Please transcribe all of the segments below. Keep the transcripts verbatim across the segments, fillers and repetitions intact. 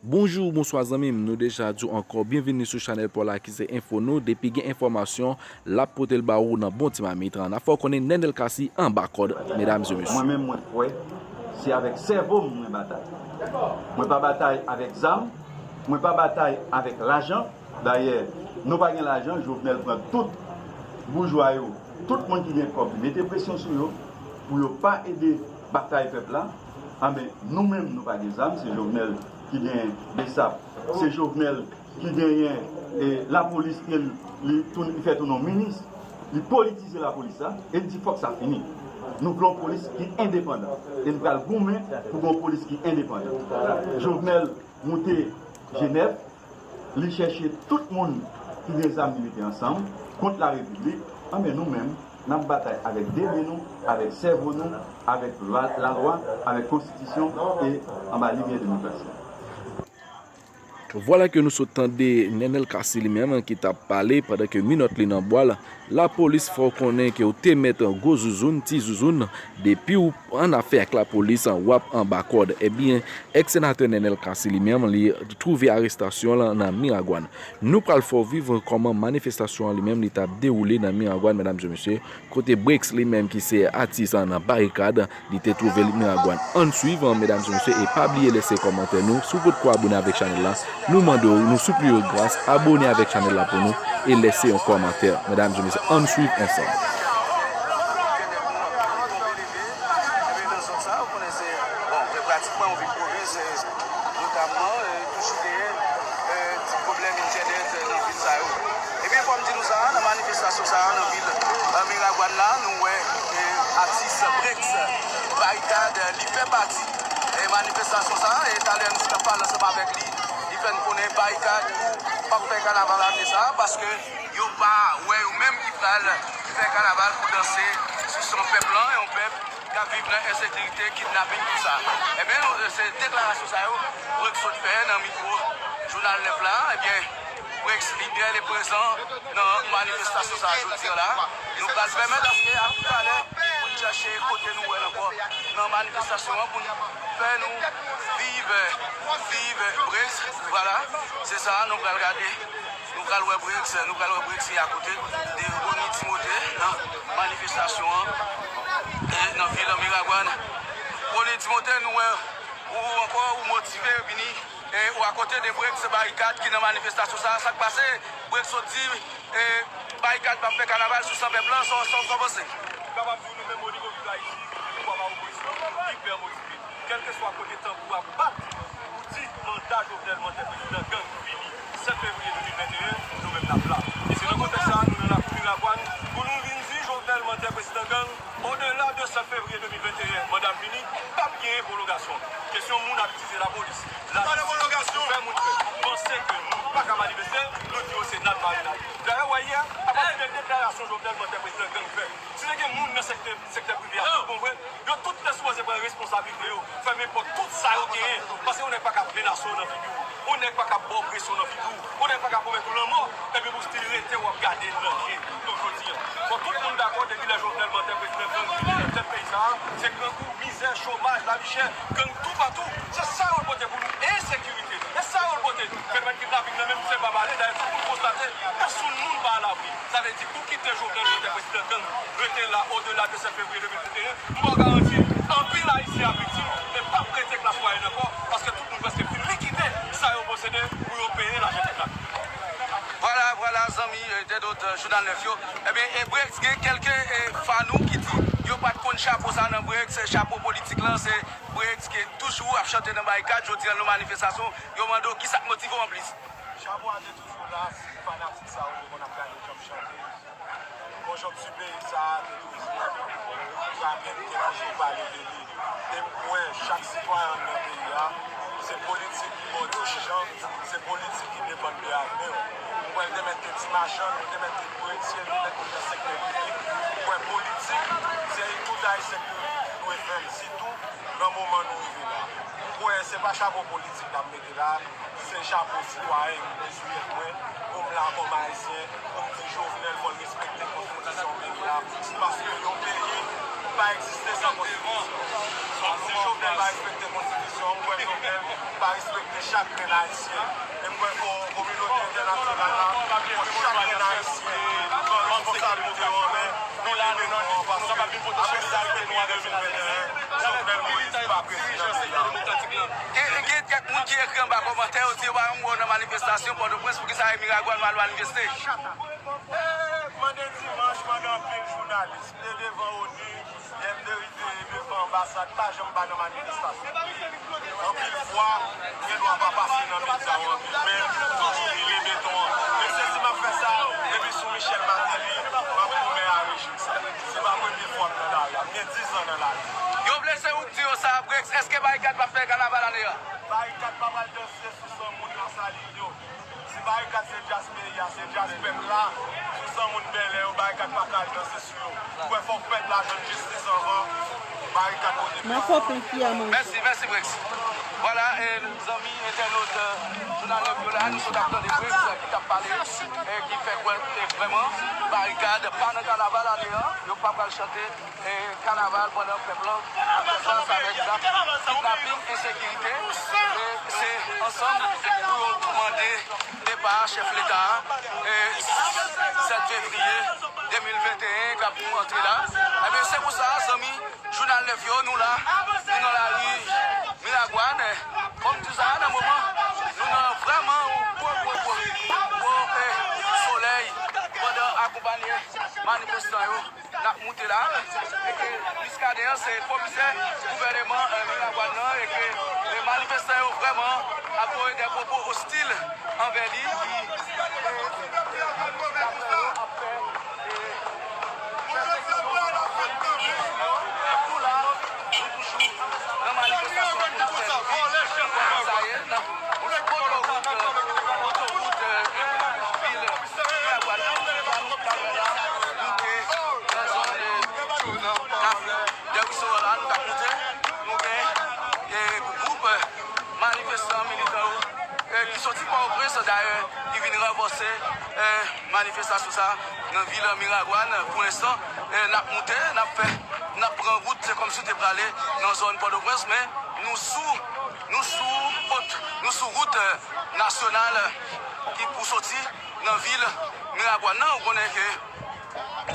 Bonjou, bonswa zanmi m, nou deja di w ankò byenveni sou chanèl pa w la ki se Enfo Nou. Depi gen enfòmasyon, l ap pote l ba ou nan bon ti mamit. N ap fè w konnen Nenel Cassy anba kòd, medam e mesye. Mwen menm, mwen kwè se avèk sèvo m mwen batay. Mwen pa batay avèk zam, mwen pa batay avèk lajan. Dayè, nou pa gen lajan, Jovenel pran tout boujwa yo, tout moun ki gen kòb, li mete presyon sou yo pou yo pa ede batay pèp la. Anben, nou menm, nou pa gen zam, se Jovenel ki gen besap, se Jovenel ki genyen, e, lapolis ke li, li, tou-, li fè tounen yon minis, li politize lapolis la, e li di fòk sa fini. Nou vle yon polis ki endepandan, e n pral goumen pou gen yon polis ki endepandan. Jovenel moute Jenèf, li chèche tout moun ki gen zam, li mete ansanm kont larepiblik. Anben, nou menm, n ap batay avèk de men nou, avèk sèvo nou, avèk la, lalwa, avèk konstitisyon e anba limyè demokrasi. Vwala ke nou sot tande Nenel Cassy li menm ki t ap pale pandan ke minòt li nan bwa l. Lapolis fè w konnen ke w te mèt gwo zouzoun, ti zouzoun, depi w annafè ak lapolis, w ap anba kòd. Ebyen, èks senatè Nenel Cassy li menm, li twouve arestasyon l nan Miragwàn. Nou pral fè w viv kòman manifestasyon an li menm li t ap dewoule nan Miragwàn, medam e mesye, kote Breaks li menm ki se atis nan Barikad, li te twouve l Miragwàn. Ann swiv, medam e mesye, e pa bliye lèse kòmantè nou. Si w potko abone avèk chanèl la, nou mande w, nou sipliye w gras, abone avèk chanèl la pou nou e lèse yon kòmantè. Medam e mesye, ann swiv ansanm. Notamman, e, toujou genyen, e, ti pwoblèm entènèt, e, nan vil sa yo. Ebyen, fò m di nou sa, nan manifestasyon sa a, nan vil, e, Miragwàn la, nou wè, e, atis Breaks Barikad, e, li fè pati, e, manifestasyon sa a, e talè nou t ap pale ansanm avèk li, li fè n konnen Barikad pou p ap fè kanaval ane sa a, paske yo pa wè yo menm ki pral fè kanaval pou danse sou san pèp lan, yon pèp k ap viv nan ensekirite, kidnaping, tout sa. Ebyen, nou, se deklarasyon sa yo Breaks sot fè nan mikwo Jounal Nèf la. Ebyen, Breaks li bèl e prezan nan manifestasyon sa a jodi a la. Nou pral pèmèt aske a talè pou n chache kote nou wè l ankò nan manifestasyon an pou n fè nou viv, viv Breaks. Vwala, se sa nou pral gade. Nou pral wè Breaks, nou pral wè Breaks ki akote de Rony Timothé nan manifestasyon an, e nan vil Miragwàn. Rony Timothé, nou wè ou ankò, ou motive, vini, e ou akote de Breaks Barikad ki nan manifestasyon sa a. Sa k pase? Breaks sot di, e, Barikad p ap fè kanaval sou san pèp lan, sa w, sa w, sa w panse? M kapab di w nou menm o nivo vil Ayiti, nou pa pa opozisyon, nou iper motive. Kèlkeswa kote tanbou ap bat pou di manda Jovenel Mantè Prezidan Gang fini, sèt fevriye de mil venteyen, nou menm n ap la. E se nan kontèks sa a, nou nan lakou Miragwàn, pou nou vin di Jovenel Mantè Prezidan Gang, odela de sèt fevriye de mil venteyen, manda l fini, p ap genyen pwolongasyon. Kesyon moun ap itize lapolis, lajistis, pou fè moun fè, panse ke moun pa ka manifeste, nou di yo se nad marinad. Dayè, w wè yè, apati de deklarasyon Jovenel Mantè Prezidan Gang fè, si te gen moun nan sektè, sektè prive a, tout bon vre, yo tout te sipoze pran responsablite yo, fèmen pòt tout sa yo genyen, paske yon nèg pa ka menase w nan figi w, yon nèg pa ka ba w presyon nan figi w, yon nèg pa ka pwomèt ou lanmò, epi pou w still rete w ap gade l nan je. Donk, jodi a, fò tout moun dakò, depi lè Jovenel Mantè Prezidan Gang fini nan tèt peyi sa a, se grangou, mizè, chomaj, lavi chè, gang toupatou, se sa yo pote pou nou, ensekirite, e sa yo pote, fenomèn kidnaping nan menm se pa pale, dayè tout moun konstate, pèsonn moun pa alabri. Sa vle di, pou kite Jovenel Mantè Prezidan Gang rete la odela de sèt fevriye de mil venteyen, m ba w garanti, anpil Ayisyen ap viktim, e p ap rete klas mwayèn ankò, paske tout moun prèske fin likide sa yo posede pou yo peye lajan kidnaping. Vwala, vwala, zanmi, e, entènot, e, Jounal Nèf yo. Ebyen, e, Breaks, gen kèlke, e, fan ou ki di yo pa t konn chapo sa nan Breaks, e, chapo politik lan, se Breaks ki toujou ap chante nan barikad, jodi a nan manifestasyon, yo mande w kisa k motive w anplis. Chapo a te toujou la, si fanatik sa yo te konn ap gade jan m chante. Konjonkti peyi sa a te toujou frape m, m te toujou pale de li. E m kwè chak sitwayen nan peyi a, se politik ki ba w dirijan, se politik ki depann de avni w. M kwè l te mèt te ti machann, l te mèt te polisye, l te mèt te nan sektè piblik. M kwè politik, se tout Ayisyen dwe fè l, sitou nan moman nou rive la. M kwè se pa chapo politik n ap mete la, se chapo sitwayen m te souye mwen, pou m la kòm Ayisyen, pou m di Jovenel fò l respekte konstitisyon peyi a, paske yon peyi pa pa egziste san konstitisyon. Donk, si Jovenel pa respekte konstitisyon an, m kwè Jovenel pa respekte chak grenn Ayisyen. E m kwè ko-, kominote entènasyonal la, fò chak grenn Ayisyen pran responsablite yo an men, nou leve nou an, paske apre sa, depi de mil venteyen, Jovenel Moïse pa prezidan peyi a ankò. Gen, gen kèk moun ki ekri anba kòmantè, yo di yo pa janm wè w nan manifestasyon Pòtoprens, poukisa e Miragwàn w al manifeste? Eh, mande dimanch, mande anpil jounalis. M te devan ONU, lè m te rive devan anbasad, pa janm pa nan manifestasyon. Anpil fwa, gen dwa pa pase nan medya yo anpil, men toujou pile beton an. Mesye, si m ap fè sa, depi sou Michel Martelly, m ap goumen a rejim sa. Se pa premye fwa m nan lari a, m gen diz an nan lari. Yo blese ou k di yo sa, Brex, èske Barikad p ap fè kanaval ane a? Barikad pa pral danse sou san moun nan Salinyo. Si Barikad se djaz peyi a, se djaz pèp la, sou san moun Bèlè yo, Barikad pa ka al danse sou yo. M kwè fòk pèp la jwenn jistis anvan Barikad pote pye. Mèsi, mèsi, Brex. Vwala, e, zanmi entènot, e, Jounal Nèf yo la, nou sot ap tande Brex, e, ki t ap pale, e, ki fè kwè, e, vrèman, Barikad pa nan kanaval ane an, yo pa pral chante e, kanaval pandan pèp lan ap fè fas avèk zak kidnaping, ensekirite. E se ansanm pou yo mande depa chèf leta a, e, sèt fevriye de mil venteyen k ap antre la. Ebyen, se pou sa, zanmi Jounal Nèf yo, nou la, nou nan lari Miragwàn. Kòm di sa, nan moman, nou nan vrèman yon gwo, gwo, gwo, gwo, e, solèy pandan akonpanye manifestan yo. N ap moute la, e ke Muscadin an se komisè gouvèneman, e, Miragwàn nan, e ke, e, manifestan yo vrèman ap voye de pwopo ostil anvè li, ki, e, daprè yo, ap fè, e, pèsekisyon, nou la, nou toujou nan manifestasyon pou nou fè nou vi. Sa ye, nan otowout, otowout, e, vil Miragwàn nan, nou te nan zòn, e, Kafou Dèwiso la, nou t ap moute. Nou gen, e, gwoup, e, manifestan, militan yo, e, ki soti Pòtoprens, dayè, ki vin ranfòse, e, manifestasyon sa nan vil Miragwàn. Pou lenstan, e, n ap moute, n ap fè, n ap pran wout, se kòmsi w te prale nan zòn Pòtoprens, men nou sou, nou sou wout, nou sou wout, e, nasyonal, e, ki pou soti nan vil Miragwàn nan. Ou konnen ke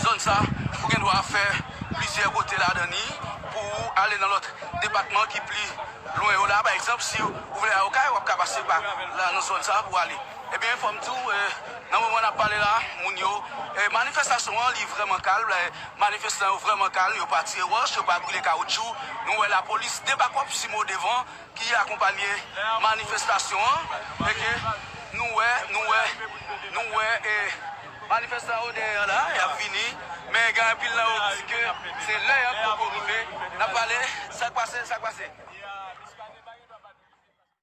zòn sa, ou gen dwa fè plizyè kote ladan li pou ou ale nan lòt depatman ki pli lwen yo la. Pa egzanp, si ou vle al Okay, w ap ka pase pa la nan zòn sa pou ale. Ebyen, fò m di w, e, nan moman n ap pale la, moun yo, e, manifestasyon an, li vrèman kalm, e, manifestan yo vrèman kalm, yo pa tire wòch, yo pa brile kawoutchou. Nou wè lapolis de bakòp simo devan ki akonpanye manifestasyon an, e ke nou wè, nou wè, nou wè, e, manifestan yo dèyè an la, y ap vini, men gen anpil nan yo ki di ke se lè an poko rive. N ap pale, sa k pase, sa k pase?